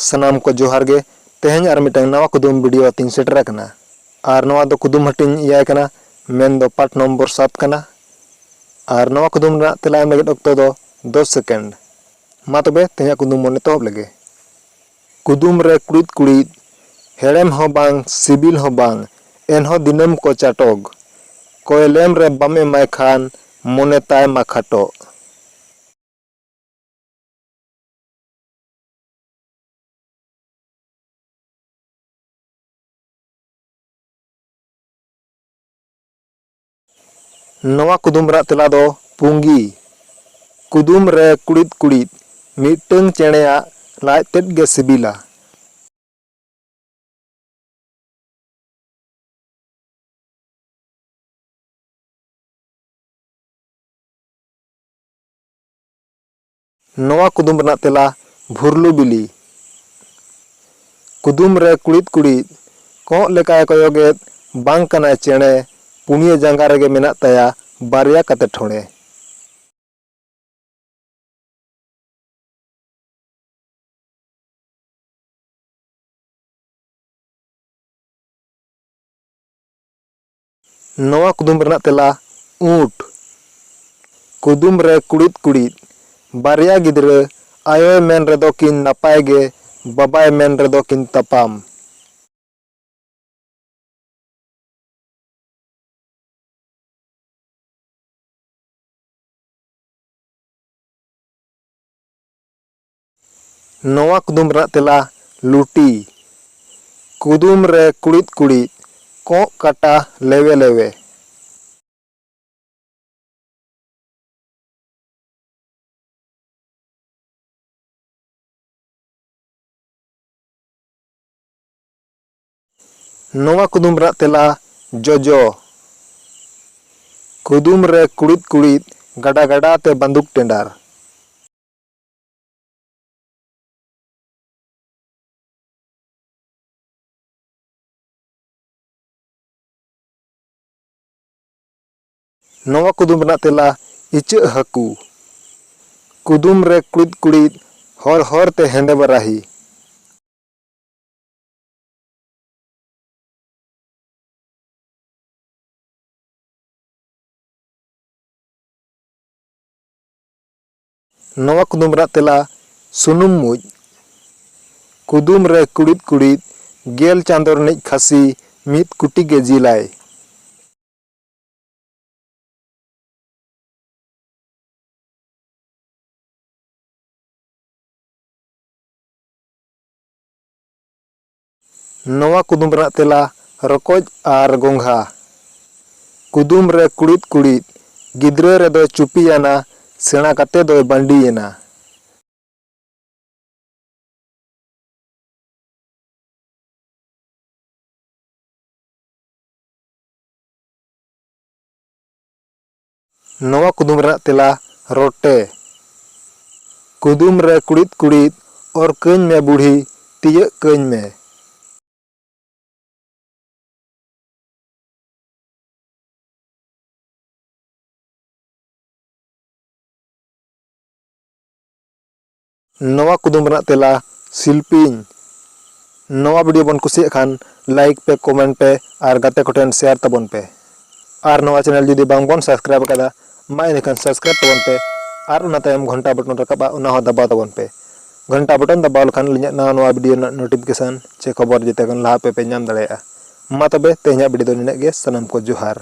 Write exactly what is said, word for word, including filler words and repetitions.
ᱥᱟᱱᱟᱢ ᱠᱚ ᱡᱚᱦᱟᱨ ᱜᱮ᱾ ᱛᱮᱦᱮᱧ ᱟᱨ ᱢᱤᱫᱴᱟᱝ ᱱᱟᱣᱟ ᱠᱩᱫᱩᱢ video ᱟᱛᱤᱧ ᱥᱮᱴᱮᱨ ᱟᱠᱟᱱᱟ᱾ ᱟᱨ ᱱᱚᱣᱟ ᱫᱚ ᱠᱩᱫᱩᱢ ᱦᱟᱹᱴᱤᱧ ᱮᱭᱟᱭ ᱠᱟᱱᱟ, ᱢᱮᱱᱫᱚ part ᱱᱚᱢᱵᱚᱨ ᱥᱟᱛ ᱠᱟᱱᱟ᱾ ᱟᱨ ᱱᱚᱣᱟ ᱠᱩᱫᱩᱢ ᱨᱮᱱᱟᱜ ᱛᱮᱞᱟ ᱮᱢ ᱞᱟᱹᱜᱤᱫ ᱚᱠᱛᱚ ᱫᱚ ᱫᱚᱥ second᱾ ᱢᱟ ᱛᱚᱵᱮ ᱛᱮᱦᱮᱧᱟᱜ ᱠᱩᱫᱩᱢ ᱵᱚᱱ ᱮᱛᱚᱦᱚᱵ ᱞᱮᱜᱮ᱾ ᱠᱩᱫᱩᱢ ᱨᱮ ᱠᱩᱲᱤᱫ ᱠᱩᱲᱤᱫ, ᱦᱮᱲᱮᱢ ᱦᱚᱸ ᱵᱟᱝ, ᱥᱤᱵᱤᱞ ᱦᱚᱸ ᱵᱟᱝ, ᱮᱱᱦᱚᱸ ᱫᱤᱱᱟᱹᱢ ᱠᱚ ᱪᱟᱴᱚᱜ᱾ ᱠᱚᱭᱞᱮᱢ ᱨᱮ ᱵᱟᱢ ᱮᱢᱟᱭ ᱠᱷᱟᱱ, ᱢᱚᱱᱮ ᱛᱟᱭ ᱢᱟ ᱠᱷᱟᱴᱚᱜ᱾ ᱱᱚᱣᱟ ᱠᱩᱫᱩᱢ ᱨᱮᱱᱟᱜ ᱛᱮᱞᱟ ᱫᱚ ᱯᱩᱸᱜᱤ᱾ ᱠᱩᱫᱩᱢ ᱨᱮ ᱠᱩᱲᱤᱫ ᱠᱩᱲᱤᱫ, ᱢᱤᱫᱴᱟᱹᱝ ᱪᱮᱬᱮᱭᱟᱜ ᱞᱟᱡ ᱛᱮᱫ ᱜᱮ ᱥᱤᱵᱤᱞᱟ᱾ ᱱᱚᱣᱟ ᱠᱩᱫᱩᱢ ᱨᱮᱱᱟᱜ ᱛᱮᱞᱟ ᱵᱷᱩᱨᱞᱩ ᱵᱤᱞᱤ᱾ ᱠᱩᱫᱩᱢ ᱨᱮ ᱠᱩᱲᱤᱫ ᱠᱩᱲᱤᱫ, ᱠᱚᱸᱜ ᱞᱮᱠᱟᱭ ᱠᱚᱭᱚᱜᱮᱫ, ᱵᱟᱝ ᱠᱟᱱᱟᱭ ᱪᱮᱬᱮ, ᱯᱩᱱᱭᱟᱹ ᱡᱟᱸᱜᱟ ᱨᱮᱜᱮ ᱢᱮᱱᱟᱜ ᱛᱟᱭᱟ ᱵᱟᱨᱭᱟ ᱠᱟᱛᱮ ᱴᱷᱚᱲᱮ᱾ ᱱᱚᱣᱟ ᱠᱩᱫᱩᱢ ᱨᱮᱱᱟᱜ ᱛᱮᱞᱟ ᱩᱸᱴ᱾ ᱠᱩᱫᱩᱢ ᱨᱮ ᱠᱩᱲᱤᱫ ᱠᱩᱲᱤᱫ, ᱵᱟᱨᱭᱟ ᱜᱤᱫᱽᱨᱟᱹ, ᱟᱭᱳᱭ ᱢᱮᱱ ᱨᱮᱫᱚ ᱠᱤᱱ ᱱᱟᱯᱟᱭ ᱜᱮ, ᱵᱟᱵᱟᱭ ᱢᱮᱱ ᱨᱮᱫᱚ ᱠᱤᱱ ᱛᱟᱯᱟᱢ᱾ ᱱᱚᱣᱟ ᱠᱩᱫᱩᱢ ᱨᱮᱱᱟᱜ ᱛᱮᱞᱟ ᱞᱩᱴᱤ᱾ ᱠᱩᱫᱩᱢ ᱨᱮ ᱠᱩᱲᱤᱫ ᱠᱩᱲᱤᱫ, ᱠᱚᱸᱜ ᱠᱟᱴᱟ ᱞᱮᱣᱮ ᱞᱮᱣᱮ᱾ ᱱᱚᱣᱟ ᱠᱩᱫᱩᱢ ᱨᱮᱱᱟᱜ ᱛᱮᱞᱟ ᱡᱚᱡᱚ᱾ ᱠᱩᱫᱩᱢ ᱨᱮ ᱠᱩᱲᱤᱫ ᱠᱩᱲᱤᱫ, ᱜᱟᱰᱟ ᱜᱟᱰᱟ ᱛᱮ ᱵᱟᱱᱫᱩᱠ ᱴᱮᱸᱰᱟᱨ᱾ ᱱᱚᱣᱟ ᱠᱩᱫᱩᱢ ᱨᱮᱱᱟᱜ ᱛᱮᱞᱟ ᱤᱪᱟᱹᱜ ᱦᱟᱹᱠᱩ᱾ ᱠᱩᱫᱩᱢ ᱨᱮ ᱠᱩᱲᱤᱫ ᱠᱩᱲᱤᱫ, ᱦᱚᱨ ᱦᱚᱨ ᱛᱮ ᱦᱮᱸᱫᱮ ᱵᱟᱨᱟᱦᱤ᱾ ᱱᱚᱣᱟ ᱠᱩᱫᱩᱢ ᱨᱮᱱᱟᱜ ᱛᱮᱞᱟ, ᱥᱩᱱᱩᱢ ᱢᱩᱡ᱾ ᱠᱩᱫᱩᱢ ᱨᱮ ᱠᱩᱲᱤᱫ ᱠᱩᱲᱤᱫ, ᱜᱮᱞ ᱪᱟᱸᱫᱚ ᱨᱤᱱᱤᱡ ᱠᱷᱟᱹᱥᱤ, ᱢᱤᱫ ᱠᱩᱴᱤ ᱜᱮ ᱡᱤᱞᱟᱭ᱾ ᱱᱚᱣᱟ ᱠᱩᱫᱩᱢ ᱨᱮᱱᱟᱜ ᱛᱮᱞᱟ, ᱨᱚᱠᱚᱡ ᱟᱨ ᱜᱚᱸᱜᱷᱟ᱾ ᱠᱩᱫᱩᱢ ᱨᱮ ᱠᱩᱲᱤᱫ ᱠᱩᱲᱤᱫ, ᱜᱤᱫᱽᱨᱟᱹ ᱨᱮᱫᱚᱭ ᱪᱩᱯᱤᱭᱟᱱᱟ, ᱥᱮᱬᱟ ᱠᱟᱛᱮ ᱫᱚᱭ ᱵᱟᱺᱰᱤᱭᱮᱱᱟ᱾ ᱱᱚᱣᱟ ᱠᱩᱫᱩᱢ ᱨᱮᱱᱟᱜ ᱛᱮᱞᱟ, ᱨᱚᱴᱮ᱾ ᱠᱩᱫᱩᱢ ᱨᱮ ᱠᱩᱲᱤᱫ ᱠᱩᱲᱤᱫ, ᱚᱨ ᱠᱟᱹᱧ ᱢᱮ ᱵᱩᱲᱦᱤ, ᱛᱤᱭᱟᱹᱜ ᱠᱟᱹᱧ ᱢᱮ᱾ ᱱᱚᱣᱟ ᱠᱩᱫᱩᱢ ᱨᱮᱱᱟᱜ ᱛᱮᱞᱟ, ᱥᱤᱞᱯᱤᱧ᱾ ᱱᱚᱣᱟ video ᱵᱚᱱ ᱠᱩᱥᱤᱭᱟᱜ ᱠᱷᱟᱱ like ᱯᱮ, comment ᱯᱮ ᱟᱨ ᱜᱟᱛᱮ ᱠᱚᱴᱷᱮᱱ share ᱛᱟᱵᱚᱱ ᱯᱮ᱾ ᱟᱨ ᱱᱚᱣᱟ channel ᱡᱩᱫᱤ ᱵᱟᱝ ᱵᱚᱱ subscribe ᱟᱠᱟᱫᱟ, ᱢᱟ ᱮᱱᱠᱷᱟᱱ subscribe ᱛᱟᱵᱚᱱ ᱯᱮ ᱟᱨ ᱚᱱᱟ ᱛᱟᱭᱚᱢ ᱜᱷᱚᱱᱴᱟ button ᱨᱟᱠᱟᱵᱼᱟ, ᱚᱱᱟ ᱦᱚᱸ ᱫᱟᱵᱟᱣ ᱛᱟᱵᱚᱱ ᱯᱮ᱾ ᱜᱷᱚᱱᱴᱟ button ᱫᱟᱵᱟᱣ ᱞᱮᱠᱷᱟᱱ ᱟᱹᱞᱤᱧᱟᱜ ᱱᱟᱣᱟ ᱱᱟᱣᱟ video ᱨᱮᱱᱟᱜ notification ᱪᱮ ᱠᱷᱚᱵᱚᱨ ᱡᱮᱛᱮ ᱠᱷᱚᱱ ᱞᱟᱦᱟ ᱯᱮ ᱯᱮ ᱧᱟᱢ ᱫᱟᱲᱮᱭᱟᱜᱼᱟ᱾ ᱢᱟ ᱛᱚᱵᱮ ᱛᱮᱦᱮᱧᱟᱜ video ᱫᱚ ᱱᱤᱱᱟᱹᱜ ᱜᱮ᱾ ᱥᱟᱱᱟᱢ ᱠᱚ ᱡᱚᱦᱟᱨ᱾